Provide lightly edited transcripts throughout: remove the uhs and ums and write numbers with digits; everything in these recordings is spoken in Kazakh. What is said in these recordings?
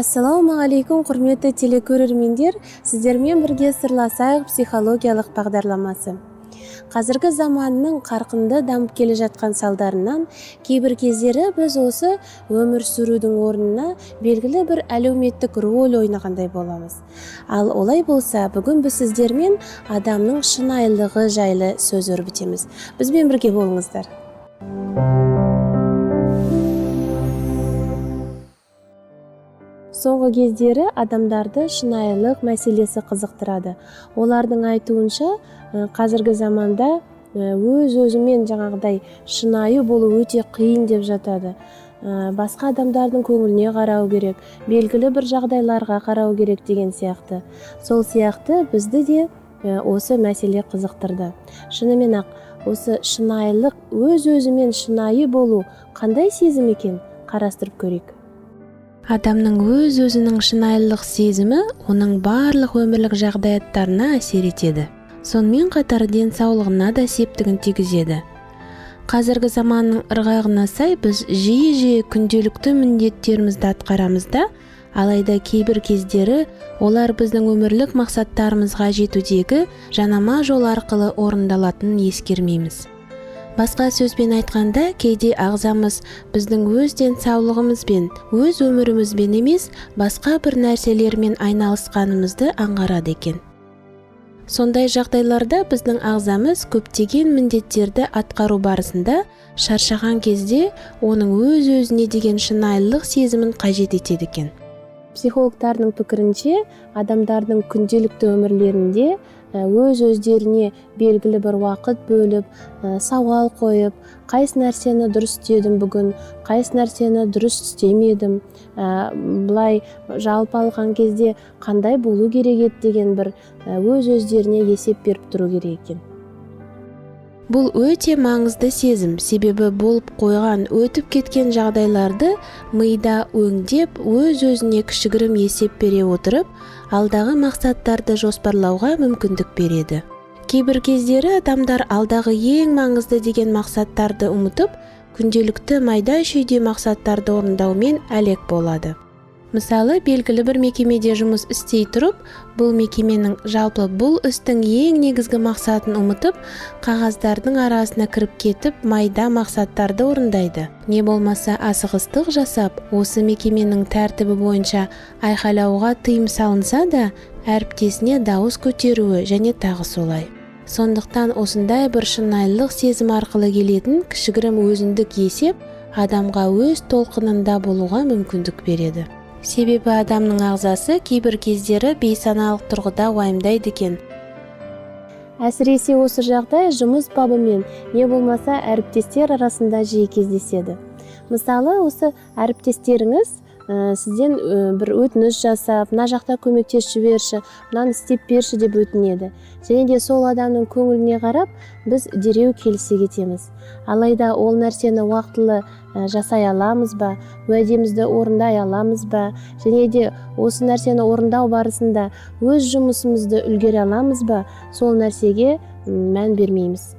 Ассалаумағалейкум, құрметті телекөрермендер! Сіздермен бірге «Сырласайық» психологиялық бағдарламасы. Қазіргі заманның қарқынды дамып келе жатқан салдарынан кейбір кездері біз осы өмір сүрудің орнына белгілі бір әлеуметтік роль ойнағандай боламыз. Ал олай болса, бүгін біз сіздермен адамның шынайылығы жайлы сөз өрбітеміз. Бізбен бірге болыңыздар. Соңғы кездері адамдарды шынайылық мәселесі қызықтырады. Олардың айтуынша, қазіргі заманда өз өзімен жаңағыдай шынайы болу өте қиын деп жатады. Басқа адамдардың көңіліне қарау керек, белгілі бір жағдайларға қарау керек деген сияқты. Сол сияқты бізді де осы мәселе қызықтырды. Шынымен ақ осы шынайылық, өз өзімен шынайы болу қандай сезім екен, қарастырып көрейік. Адамның өз өзінің шынайылық сезімі оның барлық өмірлік жағдаяттарына әсер етеді, сонымен қатар денсаулығына да септігін тигізеді. Қазіргі заманның ырғағына сай біз жиі-жиі күнделікті міндеттерімізді атқарамыз да, алайда кейбір кездері олар біздің өмірлік мақсаттарымызға жетудегі жанама жол арқылы орындалатынын ескермейміз. Басқа сөзбен айтқанда, кейде ағзамыз біздің өз денсаулығымызбен, өз өмірімізбен емес, басқа бір нәрселермен айналысқанымызды аңғарады екен. Сондай жағдайларда біздің ағзамыз көптеген міндеттерді атқару барысында шаршаған кезде оның өз өзіне деген шынайылық сезімін қажет етеді екен. Психологтардың пікірінше, адамдардың күнделікті өмірлерінде өз өздеріне белгілі бір уақыт бөліп, сауал қойып, қайсы нәрсені дұрыс істедім бүгін, қайсы нәрсені дұрыс істемедім, былай жалпы алған кезде қандай болу керек еді деген бір өз өздеріне есеп беріп тұру керек екен. Бұл өте маңызды сезім, себебі болып қойған, өтіп кеткен жағдайларды мида өңдеп, өз өзіне кішігірім есеп бере отырып, алдағы мақсаттарды жоспарлауға мүмкіндік береді. Кейбір кездері адамдар алдағы ең маңызды деген мақсаттарды ұмытып, күнделікті майда шүйде мақсаттарды орындаумен әлек болады. Мысалы, белгілі бір мекемеде жұмыс істей тұрып, бұл мекеменің, жалпы бұл істің ең негізгі мақсатын ұмытып, қағаздардың арасына кіріп кетіп, майда мақсаттарды орындайды. Не болмаса асығыстық жасап, осы мекеменің тәртібі бойынша айқайлауға тыйым салынса да, әріптесіне дауыс көтеруі және тағы солай. Сондықтан осындай бір шынайылық сезім арқылы келетін кішігірім өзіндік есеп адамға өз толқынында болуға мүмкіндік береді. Себебі адамның ағзасы кейбір кездері бейсаналық тұрғыда уайымдайды екен. Әсіресе осы жағдай жұмыс бабымен, не болмаса әріптестер арасында жиі кездеседі. Мысалы, осы әріптестеріңіз сізден бір өтініш жасап, мына жақта көмектесіп жіберші, мынаны істеп берші деп өтінеді. Және де сол адамның көңіліне қарап біз дереу келісе кетеміз. Алайда ол нәрсені уақытылы жасай аламыз ба, уәдемізді орындай аламыз ба және де осы нәрсені орындау барысында өз жұмысымызды үлгере аламыз ба, сол нәрсеге мән бермейміз.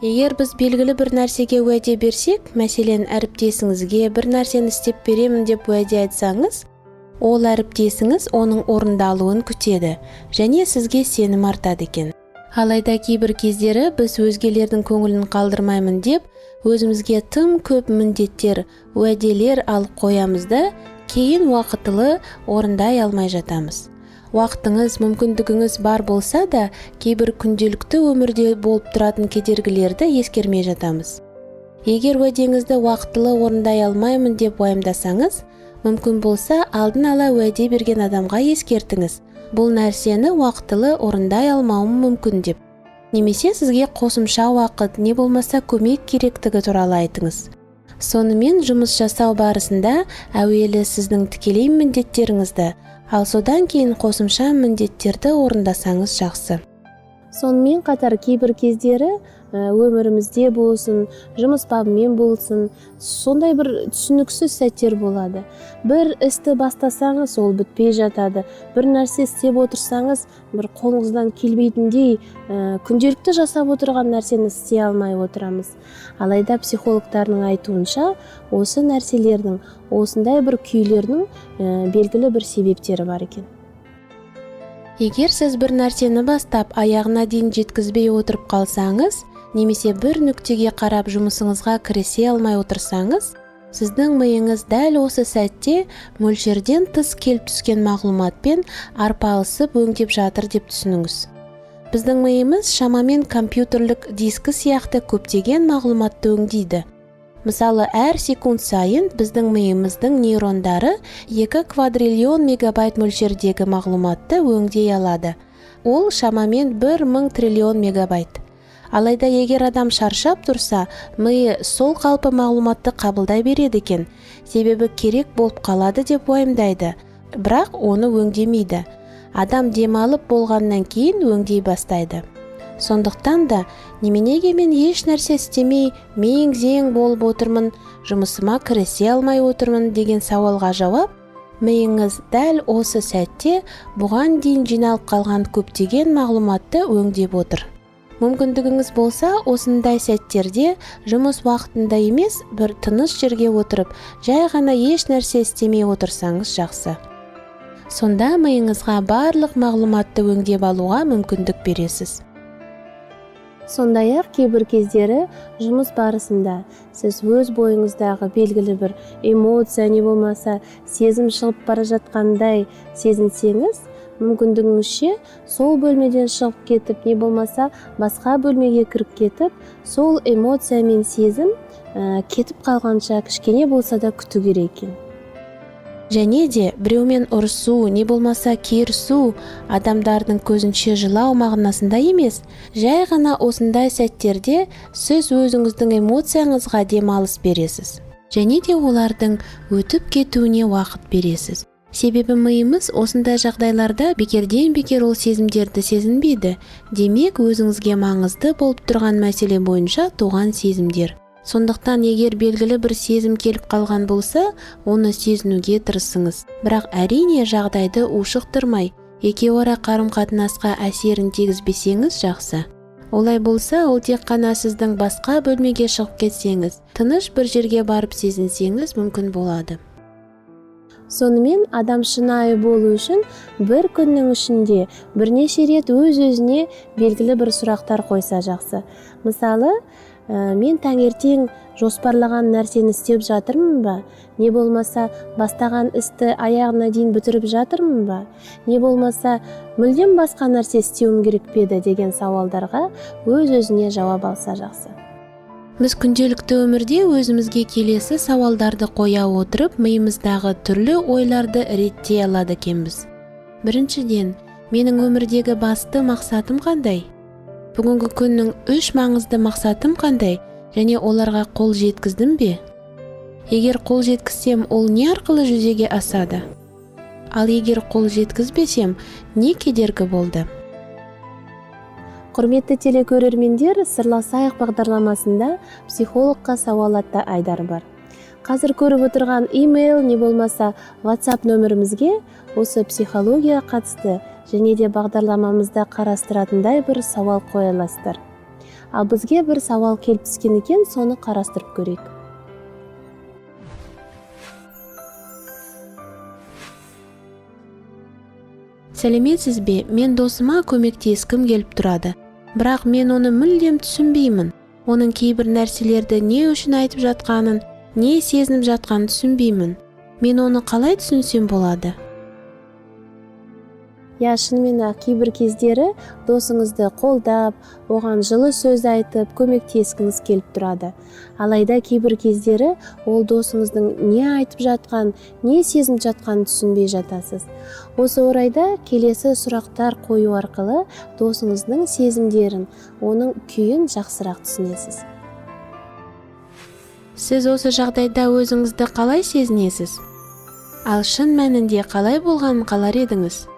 Егер біз белгілі бір нәрсеге уәде берсек, мәселен, әріптесіңізге бір нәрсені істеп беремін деп уәде айтсаңыз, ол әріптесіңіз оның орындалуын күтеді және сізге сенім артады екен. Алайда кейбір кездері біз өзгелердің көңілін қалдырмаймын деп, өзімізге тым көп міндеттер, уәделер алып қоямыз да, кейін уақытылы орындай алмай жатамыз. Уақытыңыз, мүмкіндігіңіз бар болса да, кейбір күнделікті өмірде болып тұратын кедергілерді ескермей жатамыз. Егер уәдеңізді уақытылы орындай алмаймын деп уайымдасаңыз, мүмкін болса, алдын ала уәде берген адамға ескертіңіз. Бұл нәрсені уақытылы орындай алмауым мүмкін деп. Немесе сізге қосымша уақыт, не болмаса көмек керектігі туралы айтыңыз. Сонымен жұмыс жасау барысында әуелі сіздің тікелей міндеттеріңізді, ал содан кейін қосымша міндеттерді орындасаңыз жақсы. Сонымен қатар кейбір кездері Өмірімізде болсын, жұмыс бабымен болсын, сондай бір түсініксіз сәттер болады. Бір істі бастасаңыз, ол бітпей жатады. Бір нәрсе істеп отырсаңыз, бір қолыңыздан келмейтіндей, күнделікті жасап отырған нәрсені істей алмай отырамыз. Алайда психологтардың айтуынша, осы нәрселердің, осындай бір күйлердің белгілі бір себептері бар екен. Егер сіз бір нәрсені бастап, аяғына дейін жеткізбей отырып қалсаңыз, немесе бір нүктеге қарап жұмысыңызға кірісе алмай отырсаңыз, сіздің миыңыз дәл осы сәтте мөлшерден тыс келіп түскен мағлұматпен арпалысып өңдеп жатыр деп түсініңіз. Біздің миымыз шамамен компьютерлік дискі сияқты көптеген мағлұматты өңдейді. Мысалы, әр секунд сайын біздің миымыздың нейрондары 2 квадриллион мегабайт мөлшердегі мағлұматты өңдей алады. Ол шамамен 1000 триллион мегабайт. Алайда егер адам шаршап тұрса, миы сол қалпы мағлұматты қабылдай береді екен, себебі керек болып қалады деп уайымдайды, бірақ оны өңдемейді. Адам демалып болғаннан кейін өңдей бастайды. Сондықтан да неменеге мен еш нәрсе істемей, мең-зең болып отырмын, жұмысыма кірісе алмай отырмын деген сауалға жауап: миыңыз дәл осы сәтте бұған дейін жиналып қалған көптеген мағлұматты өңдеп отыр. Мүмкіндігіңіз болса, осындай сәттерде жұмыс уақытында емес, бір тыныш жерге отырып, жай ғана еш нәрсе істемей отырсаңыз жақсы. Сонда миыңызға барлық мағлұматты өңдеп алуға мүмкіндік бересіз. Сондай-ақ кейбір кездері жұмыс барысында сіз өз бойыңыздағы белгілі бір эмоция не болмаса сезім шығып бара жатқандай сезінсеңіз, мүмкіндігіңізше сол бөлмеден шығып кетіп, не болмаса басқа бөлмеге кіріп кетіп, сол эмоция мен сезім кетіп қалғанша кішкене болса да күту керек екен. Және де біреумен ұрысу, не болмаса керісу адамдардың көзінше жылау мағынасында емес, жай ғана осындай сәттерде сіз өзіңіздің эмоцияңызға демалыс бересіз және де олардың өтіп кетуіне уақыт бересіз. Себебі миымыз осындай жағдайларда бекерден бекер ол сезімдерді сезінбейді. Демек, өзіңізге маңызды болып тұрған мәселе бойынша туған сезімдер. Сондықтан егер белгілі бір сезім келіп қалған болса, оны сезінуге тырысыңыз. Бірақ әрине жағдайды ушықтырмай, екеуара қарым-қатынасқа әсерін тигізбесеңіз жақсы. Олай болса, ол тек қана сіздің басқа бөлмеге шығып кетсеңіз, тыныш бір жерге барып сезінсеңіз мүмкін болады. Сонымен, адам шынайы болу үшін бір күннің ішінде бірнеше рет өз-өзіне белгілі бір сұрақтар қойса жақсы. Мысалы, мен таңертең жоспарлаған нәрсені істеп жатырмын ба? Не болмаса бастаған істі аяғына дейін бітіріп жатырмын ба? Не болмаса мүлдем басқа нәрсе істеуім керек пе еді деген сауалдарға өз-өзіне жауап алса жақсы. Біз күнделікті өмірде өзімізге келесі сауалдарды қоя отырып, миымыздағы түрлі ойларды реттей алады екенбіз. Біріншіден, менің өмірдегі басты мақсатым қандай? Бүгінгі күннің үш маңызды мақсатым қандай және оларға қол жеткіздім бе? Егер қол жеткізсем, ол не арқылы жүзеге асады? Ал егер қол жеткізбесем, не кедергі болды? Құрметті телекөрермендер, Сырласайық бағдарламасында психологқа сауал атты айдар бар. Қазір көріп отырған имейл не болмаса WhatsApp нөмірімізге осы психология қатысты және де бағдарламамызда қарастыратындай бір сауал қоя аласыздар. Ал бізге бір сауал келіп түскен екен, соны қарастырып көрейік. Сәлеметсіз бе? Мен досыма көмектескім келіп тұрады. Бірақ мен оны мүлдем түсінбеймін. Оның кейбір нәрселерді не үшін айтып жатқанын, не сезініп жатқанын түсінбеймін. Мен оны қалай түсінсем болады? Я, шынымен ақ кейбір кездері досыңызды қолдап, оған жылы сөз айтып, көмектескіңіз келіп тұрады. Алайда кейбір кездері ол досыңыздың не айтып жатқан, не сезініп жатқанын түсінбей жатасыз. Осы орайда келесі сұрақтар қою арқылы досыңыздың сезімдерін, оның күйін жақсырақ түсінесіз. Сіз осы жағдайда өзіңізді қалай сезінесіз? Ал шын мәнінде қалай болғанын қалар едіңіз?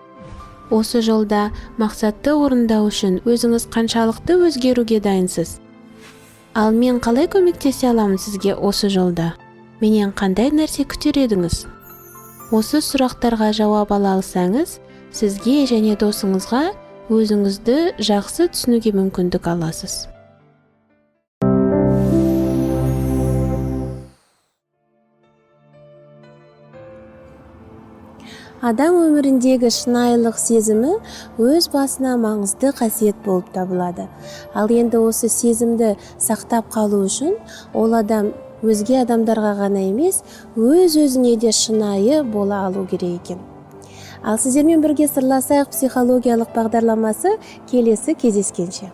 Осы жолда мақсатты орындау үшін өзіңіз қаншалықты өзгеруге дайынсыз? Ал мен қалай көмектесе аламын сізге осы жолда? Менен қандай нәрсе күтер едіңіз? Осы сұрақтарға жауап ала алсаңыз, сізге және досыңызға өзіңізді жақсы түсінуге мүмкіндік аласыз. Адам өміріндегі шынайылық сезімі өз басына маңызды қасиет болып табылады. Ал енді осы сезімді сақтап қалу үшін ол адам өзге адамдарға ғана емес, өз өзіне де шынайы бола алу керек екен. Ал сіздермен бірге «Сырласайық» психологиялық бағдарламасы келесі кездескенше.